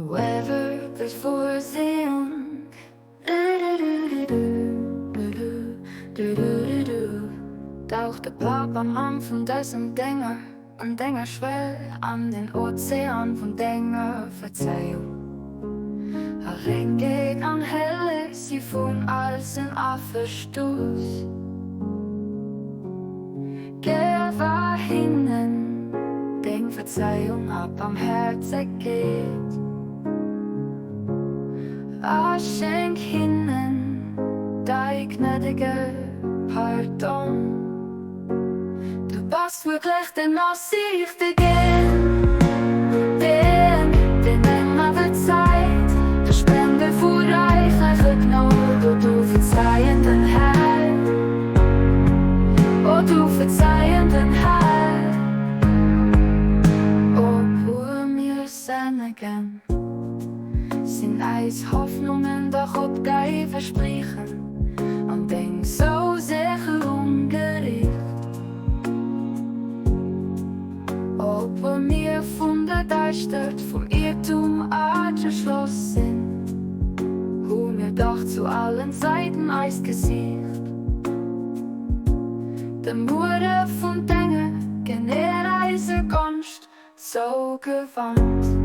Whoever Vorsehung. Daucht de Papp am Arm vun dësem Dénger un denger Schwell an den Ozean vun denger Verzeiung a rengeg an helleg si vun all Sënn a Verstouss. Gewa hinnen deng Verzeiung a Barmhäerzegkeet, a schenk hinnen däi gnädege Pardon. Du bass wierklech den Allsiichtegen, deen, deen ëmmer verzeit, de Spender vu räichlecher Gnod, o du verzeienden Här, o du verzeienden Här. Obwuel mir sënnegen, sinn eis Hoffnungen dach op däi Verspriechen an deng Zousécherung geriicht. Obwuel mir vun der Däischtert vum Iertum ageschloss sinn, hu mir dach zu allen Zäiten eist Gesiicht dem Muere vun denger Gened eiser Gonscht zougewannt.